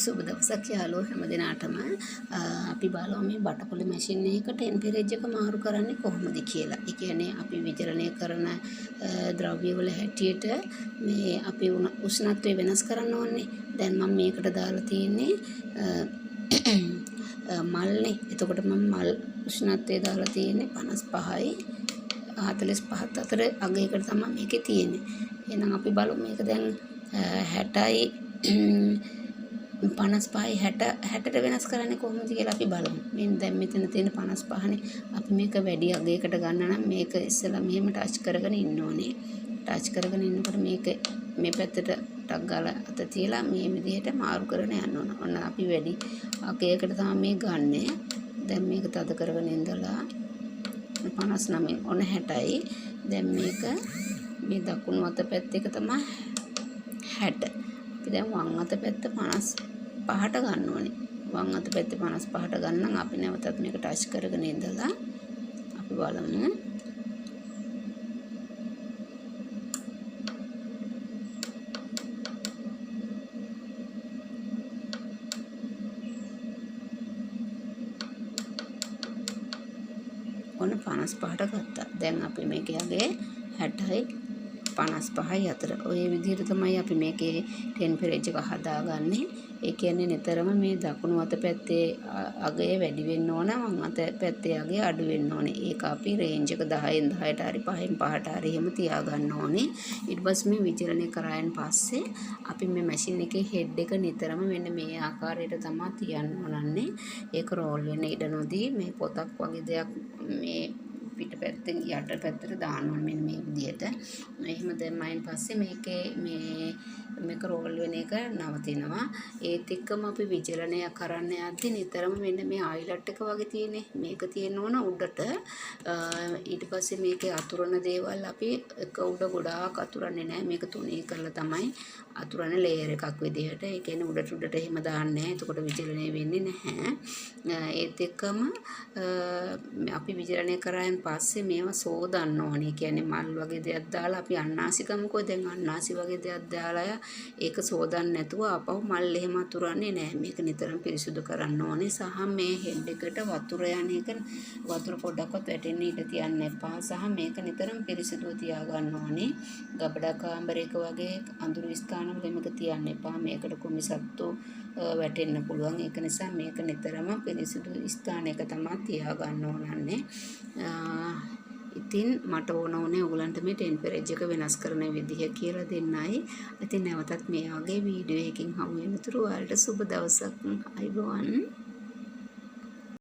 සුබ දවසක් යාළුවෝ හැම දිනාටම. අපි බලමු මේ බටකොළු මැෂින් එකක ටෙම්පරේචර් එක මාරු කරන්නේ කොහොමද කියලා. ඒ කියන්නේ අපි විචලනය කරන ද්‍රව්‍ය වල හැටියට මේ අපි උෂ්ණත්වය වෙනස් කරන්න ඕනේ. දැන් මම මේකට දාලා තියෙන්නේ මල්නේ. එතකොට මම මල් උෂ්ණත්වය දාලා තියෙන්නේ 55යි 45ත් අතර අගයකට තමයි මේකේ තියෙන්නේ. එහෙනම් අපි බලමු මේක දැන් 60යි 55යි 60ට වෙනස් කරන්නේ කොහොමද කියලා අපි බලමු. මෙන්න දැන් මෙතන තියෙන 55නේ. අපි මේක වැඩි අගයකට ගන්න නම් මේක ඉස්සෙල්ලා මෙහෙම ටච් කරගෙන ඉන්න ඕනේ. ටච් කරගෙන ඉන්නකොට මේක මේ පැත්තට ටක් ගාලා අත තියලා මේ විදිහට මාරු කරගෙන යන්න ඕන. ඔන්න අපි වැඩි අගයකට තමයි මේ ගන්නෙ. දැන් මේක තද කරගෙන ඉඳලා 59 ඔන්න 60යි. දැන් මේක මේ දකුණු අත පැත්ත එක තමයි 60. අපි දැන් වම් අත පැත්ත 55ට ගන්න ඕනේ. වම් අත පැත්ත 55ට ගන්න නම් අපි නැවතත් මේක ටච් කරගෙන ඉඳලා අපි බලමු. ඔන්න 55ට ගත්තා. දැන් අපි මේකේ අගය 60යි 55යි අතර. ඔය විදිහට තමයි අපි මේකේ ටෙම්පරේචර් එක හදාගන්නේ. ඒ කියන්නේ නිතරම මේ දකුණු අත පැත්තේ අගය වැඩි වෙන්න ඕන, වම් අත පැත්තේ අගය අඩු වෙන්න ඕනේ. ඒක අපි රේන්ජ් එක 10න් 10ට හරි 5න් 5ට හරි එහෙම තියාගන්න ඕනේ. ඊට පස්සේ මේ විචලනය කරායන් පස්සේ අපි මේ මැෂින් එකේ හෙඩ් එක නිතරම මෙන්න මේ ආකාරයට තමයි තියන්න ඕනන්නේ. ඒක රෝල් වෙන්න ඉඩ නොදී මේ පොතක් වගේ දෙයක් මේ පිට පැත්තෙන් යට පැත්තට දාන්න ඕනේ මෙන්න මේ විදිහට. එහෙම දැම්මයින් පස්සේ මේකේ මේක රෝල් වෙන එක නවතිනවා. ඒත් එක්කම අපි විචලනය කරන්න යද්දි නිතරම මෙන්න මේ අයිලට් එක වගේ තියෙන්නේ. මේක තියෙන්න ඕන උඩට. ඊට පස්සේ මේකේ අතුරන දේවල් අපි එක උඩ ගොඩාක් අතුරන්නේ නැහැ. මේක තුනී කරලා තමයි අතුරන ලේයර් එකක් විදිහට. ඒ කියන්නේ උඩට උඩට එහෙම දාන්නේ නැහැ. එතකොට විචලනය වෙන්නේ නැහැ. ඒත් එක්කම අපි විචලනය කරායින් පස්සේ මේවා සෝදන්න ඕනේ. ඒ කියන්නේ මල් වගේ දෙයක් දාලා අපි අන්නාසි ගමුකෝ. දැන් අන්නාසි වගේ දෙයක් දාලා ඒක සෝදන්න නැතුව ආපහු මල් එහෙම අතුරන්නේ නැහැ. මේක නිතරම පිරිසිදු කරන්න ඕනේ. සහ මේ හෙඩ් එකට වතුර යන එක වතුර පොඩ්ඩක්වත් වැටෙන්න ඉඩ තියන්න එපා. සහ මේක නිතරම පිරිසිදුව තියාගන්න ඕනේ. ගබඩා කාමරයක වගේ අඳුරු ස්ථානවල මේක තියන්න එපා. මේකට කුමි සත්තු වැටෙන්න පුළුවන්. ඒක නිසා මේක නිතරම පිරිසිදු ස්ථානයක තමයි තියාගන්න ඕනන්නේ. ඉතින් මට ඕන වුණේ ඔයගලන්ට මේ ටෙම්පරේචර් එක වෙනස් කරන විදිහ කියලා දෙන්නයි. ඉතින් නැවතත් මේ වගේ වීඩියෝ එකකින් හමු වෙනතුරු ඔයාලට සුබ දවසක්. අයබෝවන්.